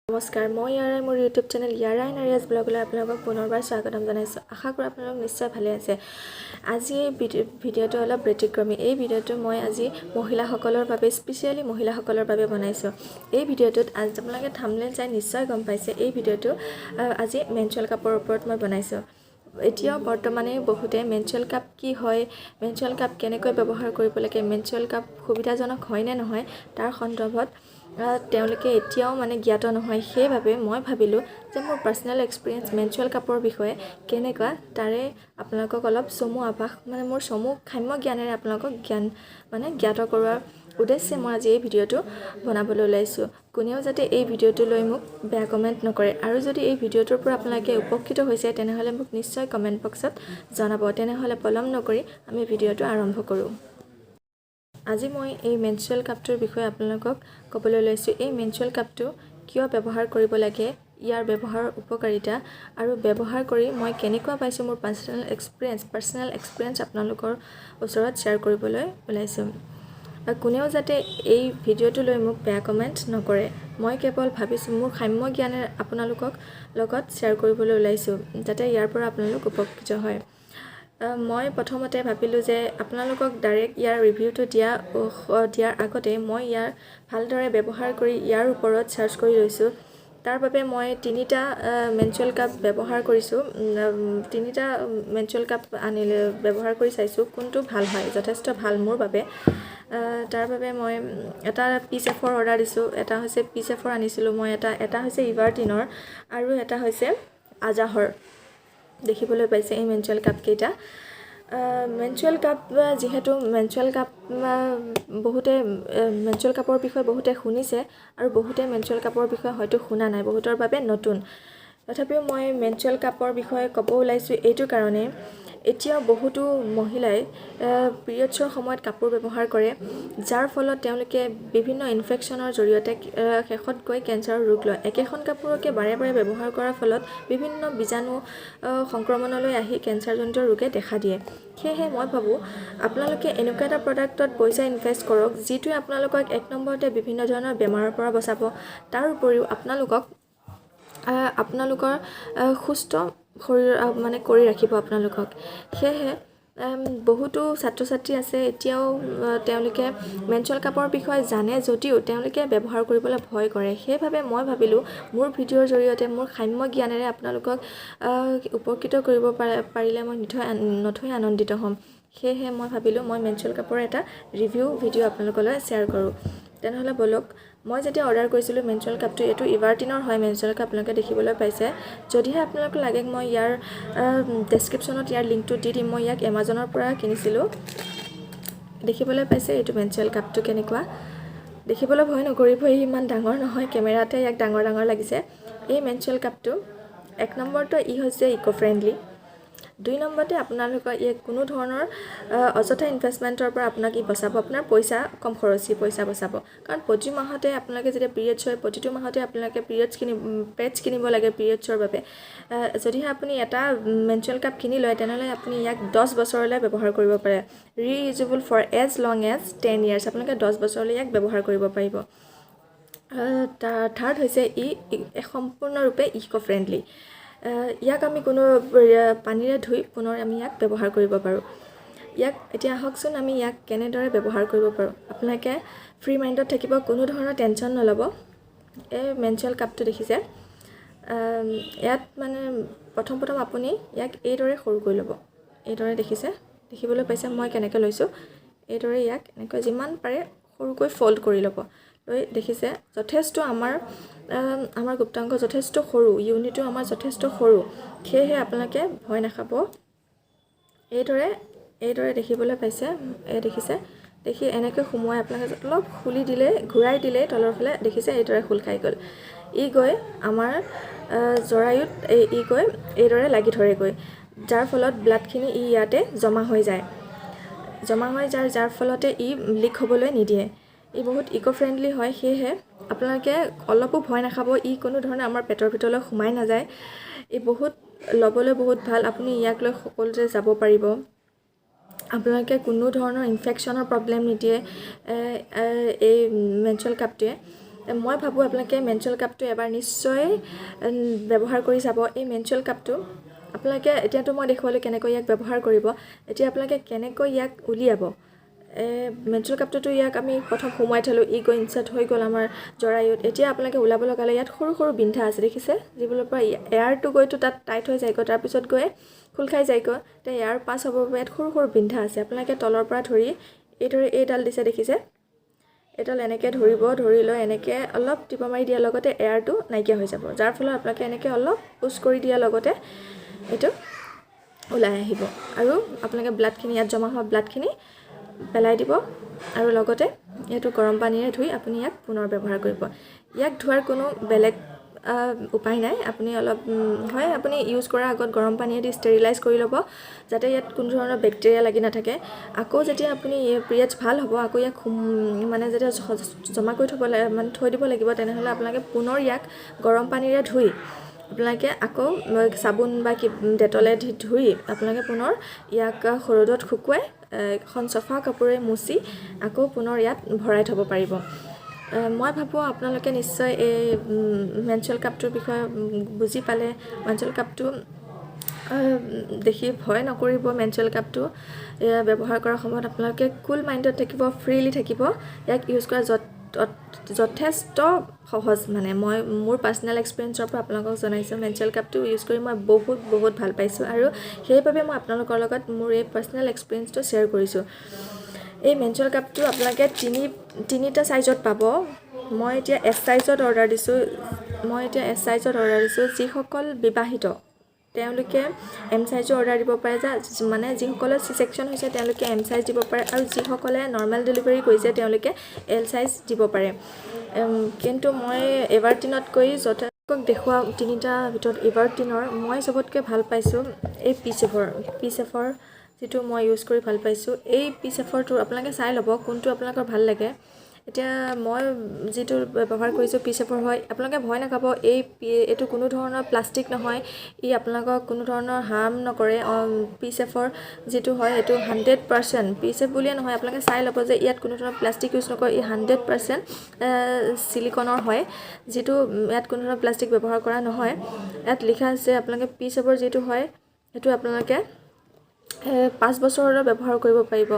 নমস্কাৰ, মই ইয়াৰাই মোৰ ইউটিউব চেনেল ইয়াৰাই নাৰিয়াজ ব্লগলৈ আপোনালোকক পুনৰবাৰ স্বাগতম জনাইছোঁ। আশা কৰোঁ আপোনালোক নিশ্চয় ভালে আছে। আজি এই ভিডিঅ'টো অলপ ব্যতিক্ৰমী। এই ভিডিঅ'টো মই আজি মহিলাসকলৰ বাবে, স্পেচিয়েলি মহিলাসকলৰ বাবে বনাইছোঁ। এই ভিডিঅ'টোত আজি আপোনালোকে থাম্বনেইল চাই নিশ্চয় গম পাইছে, এই ভিডিঅ'টো আজি মেনষ্ট্ৰুৱেল কাপৰ ওপৰত মই বনাইছোঁ। এতিয়াও বৰ্তমানে বহুতে মেনষ্ট্ৰুৱেল কাপ কি হয়, মেনষ্ট্ৰুৱেল কাপ কেনেকৈ ব্যৱহাৰ কৰিব লাগে, মেনষ্ট্ৰুৱেল কাপ সুবিধাজনক হয় নে নহয়, তাৰ সন্দৰ্ভত তেওঁলোকে এতিয়াও মানে জ্ঞাত নহয়। সেইবাবে মই ভাবিলোঁ যে মোৰ পাৰ্চনেল এক্সপিৰিয়েঞ্চ মেনষ্ট্ৰুৱেল কাপৰ বিষয়ে কেনেকুৱা, তাৰে আপোনালোকক অলপ চমু আভাস, মানে মোৰ চমু সাম্য জ্ঞানেৰে আপোনালোকক জ্ঞান মানে জ্ঞাত কৰোৱাৰ উদ্দেশ্যে মই আজি এই ভিডিঅ'টো বনাবলৈ ওলাইছোঁ। কোনেও যাতে এই ভিডিঅ'টো লৈ মোক বেয়া কমেণ্ট নকৰে আৰু যদি এই ভিডিঅ'টোৰ পৰা আপোনালোকে উপকৃত হৈছে, তেনেহ'লে মোক নিশ্চয় কমেণ্ট বক্সত জনাব। তেনেহ'লে পলম নকৰি আমি ভিডিঅ'টো আৰম্ভ কৰোঁ। আজি মই এই মেনষ্ট্ৰুৱেল কাপটোৰ বিষয়ে আপোনালোকক ক'বলৈ লৈছোঁ। এই মেনষ্ট্ৰুৱেল কাপটো কিয় ব্যৱহাৰ কৰিব লাগে, ইয়াৰ ব্যৱহাৰৰ উপকাৰিতা আৰু ব্যৱহাৰ কৰি মই কেনেকুৱা পাইছোঁ, মোৰ পাৰ্চনেল এক্সপিৰিয়েঞ্চ আপোনালোকৰ ওচৰত শ্বেয়াৰ কৰিবলৈ ওলাইছোঁ। কোনেও যাতে এই ভিডিঅ'টো লৈ মোক বেয়া কমেণ্ট নকৰে। মই কেৱল ভাবিছোঁ মোৰ সাম্য জ্ঞানেৰে আপোনালোকক লগত শ্বেয়াৰ কৰিবলৈ ওলাইছোঁ, যাতে ইয়াৰ পৰা আপোনালোক উপকৃত হয়। মই প্ৰথমতে ভাবিলোঁ যে আপোনালোকক ডাইৰেক্ট ইয়াৰ ৰিভিউটো দিয়াৰ আগতে মই ইয়াৰ ভালদৰে ব্যৱহাৰ কৰি ইয়াৰ ওপৰত চাৰ্চ কৰি লৈছোঁ। তাৰ বাবে মই তিনিটা মেনষ্ট্ৰুৱেল কাপ ব্যৱহাৰ কৰিছোঁ। তিনিটা মেনষ্ট্ৰুৱেল কাপ আনিলে ব্যৱহাৰ কৰি চাইছোঁ কোনটো ভাল হয়, যথেষ্ট ভাল মোৰ বাবে। তাৰ বাবে মই এটা পি চেফৰ অৰ্ডাৰ দিছোঁ। এটা হৈছে পি চেফৰ আনিছিলোঁ মই এটা, এটা হৈছে ইভাৰটিনৰ আৰু এটা হৈছে আজাহৰ। দেখিবলৈ পাইছে এই মেনষ্ট্ৰুৱেল কাপকেইটা। মেনষ্ট্ৰুৱেল কাপ, যিহেতু মেনষ্ট্ৰুৱেল কাপ বহুতে মেনষ্ট্ৰুৱেল কাপৰ বিষয়ে বহুতে শুনিছে আৰু বহুতে মেনষ্ট্ৰুৱেল কাপৰ বিষয়ে হয়তো শুনা নাই, বহুতৰ বাবে নতুন। তথাপিও মই মেনষ্ট্ৰুৱেল কাপৰ বিষয়ে ক'ব ওলাইছোঁ এইটো কাৰণেই, এতিয়াও বহুতো মহিলাই পিৰিয়ডছৰ সময়ত কাপোৰ ব্যৱহাৰ কৰে, যাৰ ফলত তেওঁলোকে বিভিন্ন ইনফেকশ্যনৰ জৰিয়তে শেষত গৈ কেঞ্চাৰৰ ৰোগ লয়। একেখন কাপোৰকে বাৰে বাৰে ব্যৱহাৰ কৰাৰ ফলত বিভিন্ন বীজাণু সংক্ৰমণলৈ আহি কেঞ্চাৰজনিত ৰোগে দেখা দিয়ে। সেয়েহে মই ভাবোঁ, আপোনালোকে এনেকুৱা এটা প্ৰডাক্টত পইচা ইনভেষ্ট কৰক, যিটোৱে আপোনালোকক এক নম্বৰতে বিভিন্ন ধৰণৰ বেমাৰৰ পৰা বচাব, তাৰ উপৰিও আপোনালোকক আপোনালোকৰ সুস্থ শৰীৰ মানে কৰি ৰাখিব আপোনালোকক। সেয়েহে বহুতো ছাত্ৰ ছাত্ৰী আছে, এতিয়াও তেওঁলোকে মেনষ্ট্ৰুৱেল কাপৰ বিষয়ে জানে যদিও তেওঁলোকে ব্যৱহাৰ কৰিবলৈ ভয় কৰে। সেইবাবে মই ভাবিলোঁ, মোৰ ভিডিঅ'ৰ জৰিয়তে মোৰ সাম্য জ্ঞানেৰে আপোনালোকক উপকৃত কৰিব পাৰিলে মই নথৈ আনন্দিত হ'ম। সেয়েহে মই ভাবিলোঁ, মই মেনষ্ট্ৰুৱেল কাপৰ এটা ৰিভিউ ভিডিঅ' আপোনালোকলৈ শ্বেয়াৰ কৰোঁ। তেনেহ'লে ব'লক। মই যেতিয়া অৰ্ডাৰ কৰিছিলোঁ মেনষ্ট্ৰুৱেল কাপটো, এইটো ইভাৰটিনৰ হয় মেনষ্ট্ৰুৱেল কাপ, আপোনালোকে দেখিবলৈ পাইছে। যদিহে আপোনালোকক লাগে, মই ইয়াৰ ডেছক্ৰিপশ্যনত ইয়াৰ লিংকটো দি দিম। মই ইয়াক এমাজনৰ পৰা কিনিছিলোঁ। দেখিবলৈ পাইছে এইটো মেনষ্ট্ৰুৱেল কাপটো কেনেকুৱা। দেখিবলৈ ভয় নকৰিব, ই ইমান ডাঙৰ নহয়, কেমেৰাতে ইয়াক ডাঙৰ ডাঙৰ লাগিছে। এই মেনষ্ট্ৰুৱেল কাপটো এক নম্বৰটো ই হৈছে ইক' ফ্ৰেণ্ডলি। দুই নম্বৰতে আপোনালোকৰ ই কোনো ধৰণৰ অযথা ইনভেষ্টমেণ্টৰ পৰা আপোনাক ই বচাব। আপোনাৰ পইচা কম খৰচী পইচা বচাব, কাৰণ প্ৰতি মাহতে আপোনালোকে যেতিয়া পিৰিয়ডছ হয়, প্ৰতিটো মাহতে আপোনালোকে পিৰিয়ডছ কিনি পেডছ কিনিব লাগে পিৰিয়ডছৰ বাবে। যদিহে আপুনি এটা মেনষ্ট্ৰুৱেল কাপ কিনি লয়, তেনেহ'লে আপুনি ইয়াক 10 বছৰলৈ ব্যৱহাৰ কৰিব পাৰে। Reusable for as long as 10 years। আপোনালোকে 10 বছৰলৈ ইয়াক ব্যৱহাৰ কৰিব পাৰিব। তাৰ থাৰ্ড হৈছে ই সম্পূৰ্ণৰূপে ইক' ফ্ৰেণ্ডলি। ইয়াক আমি কোনো পানীৰে ধুই পুনৰ আমি ইয়াক ব্যৱহাৰ কৰিব পাৰোঁ। ইয়াক এতিয়া আহকচোন, আমি ইয়াক কেনেদৰে ব্যৱহাৰ কৰিব পাৰোঁ। আপোনালোকে ফ্ৰী মাইণ্ডত থাকিব, কোনো ধৰণৰ টেনশ্যন নল'ব। এই মেনষ্ট্ৰুৱেল কাপটো দেখিছে, ইয়াত মানে প্ৰথম প্ৰথম আপুনি ইয়াক এইদৰে সৰু কৰি ল'ব। এইদৰে দেখিছে, দেখিবলৈ পাইছে মই কেনেকৈ লৈছোঁ। এইদৰে ইয়াক এনেকৈ যিমান পাৰে সৰুকৈ ফ'ল্ড কৰি ল'ব। লৈ দেখিছে, যথেষ্ট আমাৰ গুপ্তাংগ যথেষ্ট সৰু, যোনিটো আমাৰ যথেষ্ট সৰু। সেয়েহে আপোনালোকে ভয় নাখাব। এইদৰে এইদৰে দেখিবলৈ পাইছে, এই দেখিছে, দেখি এনেকৈ সুমুৱাই আপোনালোকে অলপ খুলি দিলে, ঘূৰাই দিলে তলৰ ফালে, দেখিছে, এইদৰে খোল খাই গ'ল। ই গৈ আমাৰ জৰায়ুত এই ই গৈ এইদৰে লাগি ধৰেগৈ, যাৰ ফলত ব্লাডখিনি ই ইয়াতে জমা হৈ যায়। জমা হৈ যায়, যাৰ ফলতে ই লিক হ'বলৈ নিদিয়ে। ই বহুত ইক' ফ্ৰেণ্ডলি হয়। সেয়েহে আপোনালোকে অলপো ভয় নাখাব, ই কোনো ধৰণে আমাৰ পেটৰ ভিতৰলৈ সোমাই নাযায়। ই বহুত ল'বলৈ বহুত ভাল। আপুনি ইয়াক লৈ সকলোতে যাব পাৰিব। আপোনালোকে কোনো ধৰণৰ ইনফেকশ্যনৰ প্ৰব্লেম নিদিয়ে এই মেনষ্ট্ৰুৱেল কাপটোৱে। মই ভাবোঁ আপোনালোকে মেনষ্ট্ৰুৱেল কাপটো এবাৰ নিশ্চয় ব্যৱহাৰ কৰি চাব। এই মেনষ্ট্ৰুৱেল কাপটো আপোনালোকে, এতিয়াতো মই দেখুৱালোঁ কেনেকৈ ইয়াক ব্যৱহাৰ কৰিব, এতিয়া আপোনালোকে কেনেকৈ ইয়াক উলিয়াব। মেনষ্ট্ৰুৱেল কাপটোতো ইয়াক আমি প্ৰথম সোমোৱাই থ'লোঁ, ই গৈ ইনচাৰ্ট হৈ গ'ল আমাৰ জৰায়ুত। এতিয়া আপোনালোকে ওলাব লগালে ইয়াত সৰু সৰু বিন্ধা আছে, দেখিছে, যিবোৰৰ পৰা এয়াৰটো গৈতো তাত টাইট হৈ যায়গৈ, তাৰপিছত গৈ খোল খাই যায়গৈ। এতিয়া এয়াৰ পাছ হ'বৰ বাবে ইয়াত সৰু সৰু বিন্ধা আছে। আপোনালোকে তলৰ পৰা ধৰি এইদৰে এইডাল দিছে, দেখিছে, এইডাল এনেকৈ ধৰিব, ধৰি লৈ এনেকৈ অলপ টিপা মাৰি দিয়াৰ লগতে এয়াৰটো নাইকিয়া হৈ যাব, যাৰ ফলত আপোনালোকে এনেকৈ অলপ পুছ কৰি দিয়াৰ লগতে এইটো ওলাই আহিব আৰু আপোনালোকে ব্লাডখিনি, ইয়াত জমা হোৱা ব্লাডখিনি পেলাই দিব আৰু লগতে এইটো গৰম পানীৰে ধুই আপুনি ইয়াক পুনৰ ব্যৱহাৰ কৰিব। ইয়াক ধোৱাৰ কোনো বেলেগ উপায় নাই। আপুনি অলপ হয়, আপুনি ইউজ কৰাৰ আগত গৰম পানীয়েদি ষ্টেৰিলাইজ কৰি ল'ব, যাতে ইয়াত কোনো ধৰণৰ বেক্টেৰিয়া লাগি নাথাকে। আকৌ যেতিয়া আপুনি পিৰিয়ডছ ভাল হ'ব, আকৌ ইয়াক মানে যেতিয়া জমা কৰি থ'ব লাগে, মানে থৈ দিব লাগিব, তেনেহ'লে আপোনালোকে পুনৰ ইয়াক গৰম পানীৰে ধুই আপোনালোকে আকৌ চাবোন বা ডেটলে ধুই আপোনালোকে পুনৰ ইয়াক ৰ'দত শুকুৱাই এখন চফা কাপোৰেৰে মুচি আকৌ পুনৰ ইয়াত ভৰাই থ'ব পাৰিব। মই ভাবোঁ আপোনালোকে নিশ্চয় এই মেনষ্ট্ৰুৱেল কাপটোৰ বিষয়ে বুজি পালে। মেনষ্ট্ৰুৱেল কাপটো দেখি ভয় নকৰিব। মেনষ্ট্ৰুৱেল কাপটো ব্যৱহাৰ কৰাৰ সময়ত আপোনালোকে কুল মাইণ্ডত থাকিব, ফ্ৰীলি থাকিব। ইয়াক ইউজ কৰা যথেষ্ট সহজ। মানে মই মোৰ পাৰ্চনেল এক্সপিৰিয়েঞ্চৰ পৰা আপোনালোকক জনাইছোঁ, মেনষ্ট্ৰুৱেল কাপটো ইউজ কৰি মই বহুত বহুত ভাল পাইছোঁ আৰু সেইবাবে মই আপোনালোকৰ লগত মোৰ এই পাৰ্চনেল এক্সপিৰিয়েঞ্চটো শ্বেয়াৰ কৰিছোঁ। এই মেনষ্ট্ৰুৱেল কাপটো আপোনালোকে তিনিটা চাইজত পাব। মই এতিয়া এছ চাইজত অৰ্ডাৰ দিছোঁ। মই এতিয়া এছ চাইজত অৰ্ডাৰ দিছোঁ। যিসকল বিবাহিত, তেওঁলোকে এম চাইজৰ অৰ্ডাৰ দিব পাৰে, মানে যিসকলৰ চি ছেকশ্যন হৈছে তেওঁলোকে এম চাইজ দিব পাৰে আৰু যিসকলে নৰ্মেল ডেলিভাৰী কৰিছে তেওঁলোকে এল চাইজ দিব পাৰে। কিন্তু মই এভাৰটিনতকৈ দেখুওৱা তিনিটাৰ ভিতৰত এভাৰটিনৰ মই চবতকৈ ভাল পাইছোঁ এই পি চেফৰ যিটো মই ইউজ কৰি ভাল পাইছোঁ। এই পি চেফৰটো আপোনালোকে চাই ল'ব কোনটো আপোনালোকৰ ভাল লাগে। এতিয়া মই যিটো ব্যৱহাৰ কৰিছোঁ পি চেফৰ হয়। আপোনালোকে ভয় নাখাব, এইটো কোনো ধৰণৰ প্লাষ্টিক নহয়, ই আপোনালোকক কোনো ধৰণৰ হাৰ্ম নকৰে। পি চেফৰ যিটো হয়, এইটো 100%, পি চেফ বুলিয়ে নহয়, আপোনালোকে চাই ল'ব যে ইয়াত কোনো ধৰণৰ প্লাষ্টিক ইউজ নকৰে। ই 100% চিলিকনৰ হয়, যিটো ইয়াত কোনো ধৰণৰ প্লাষ্টিক ব্যৱহাৰ কৰা নহয়। ইয়াত লিখা আছে, আপোনালোকে পি চেফৰ যিটো হয় সেইটো আপোনালোকে 5 বছৰৰ ব্যৱহাৰ কৰিব পাৰিব।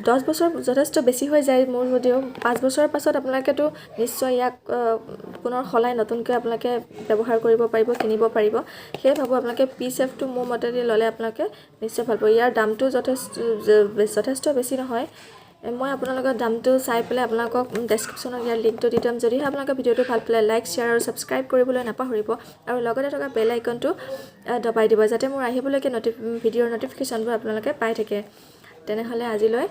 10 বছৰ যথেষ্ট বেছি হৈ যায় মোৰ যদিও, 5 বছৰৰ পাছত আপোনালোকেতো নিশ্চয় ইয়াক পুনৰ সলাই নতুনকৈ আপোনালোকে ব্যৱহাৰ কৰিব পাৰিব, কিনিব পাৰিব। সেয়ে ভাবোঁ আপোনালোকে পি চেফটো মোৰ মতেদি ল'লে আপোনালোকে নিশ্চয় ভাল পাব। ইয়াৰ দামটো যথেষ্ট যথেষ্ট বেছি নহয়। মই আপোনালোকৰ দামটো চাই পেলাই আপোনালোকক ডেছক্ৰিপশ্যনত ইয়াৰ লিংকটো দি দিম। যদিহে আপোনালোকে ভিডিঅ'টো ভাল পালে লাইক, শ্বেয়াৰ আৰু ছাবস্ক্ৰাইব কৰিবলৈ নাপাহৰিব আৰু লগতে থকা বেল আইকনটো দবাই দিব, যাতে মোৰ আহিবলগীয়া ভিডিঅ'ৰ ন'টিফিকেশ্যনবোৰ আপোনালোকে পাই থাকে। তেনেহ'লে আজিলৈ